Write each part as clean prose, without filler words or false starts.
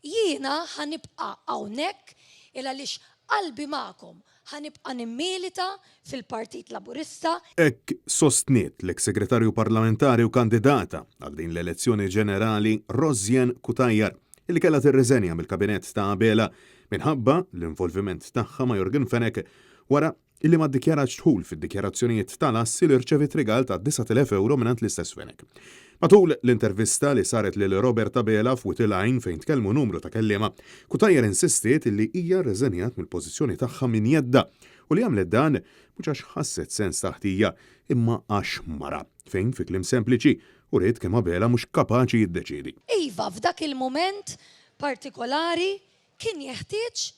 Jiena ħa nibqa' hawnhekk il għaliex qalbi magħkom, ħa nibqa' nimmilita fil-Partit Laburista. Hekk sostniet l-eks Segretarju Parlamentari u kandidata għal din l-elezzjoni ġenerali Rosianne Cutajar, illi kellha tirriżenja mill-Kabinett ta' Abela minħabba l-involviment tagħha ma' Yorgen Fenech wara illi ma ddikjaratx dħul fid-dikjarazzjonijiet tal-assi li rċeviet rigal ta' 9,000 ewro mingħand l-istess Fenech. Matul l-intervista li saret lil Robert Abela f'Wied il-Għajn fejn tkellmu numru ta' kelliema, Cutajar insistiet illi hija rreżenjat mill-pożizzjoni tagħha minn jeddha u li għamlet dan mhux għax ħasset sens ta' ħtija imma għax mara, fejn fi kliem sempliċi uriet kemm Abela mhux kapaċi jiddeċiedi. Iva, f'dak il-mument partikolari kien jeħtieġ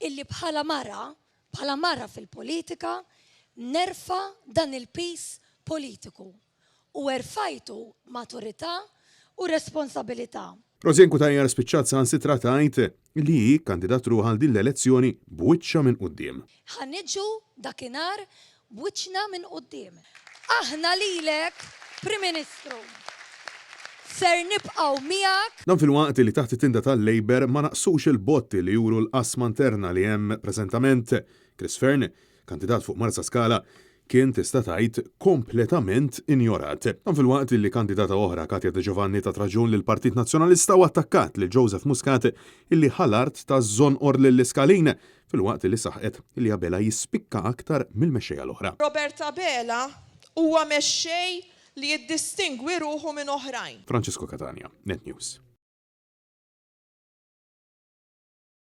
illi bħala mara Bħala mara fil-politika nerfa' dan il-piż politiku u erfajtu b'maturità u responsabilità. Rosianne Cutajar spiċċat saħansitra tgħid li hi kkandidat ruħha għal din l-elezzjoni b'wiċċha minn quddiem. Ħa niġu dakinhar b'wiċċna minn quddiem. Aħna lilek, Prim Ministru, ser nibqgħu miegħek. Dan filwaqt li taħt it-tinda tal-Labour ma naqsux il-botti li juru l-qasma interna li hemm preżentament. Chris Fearne, kandidat fuq Marsaskala, kien tista' tgħid kompletament injorat. Dan filwaqt li kandidata oħra, Katya De Giovanni tat raġun lill-Partit Nazzjonalista u attakkat lil Joseph Muscat illi ħa l-art ta' żonqor lill-Iskalin filwaqt li saħqet li Abela jispikka aktar mill-mexxejja l-oħra. Robert Abela huwa mexxej li jiddistingwi ruħu minn oħrajn. Francesco Catania, Net News.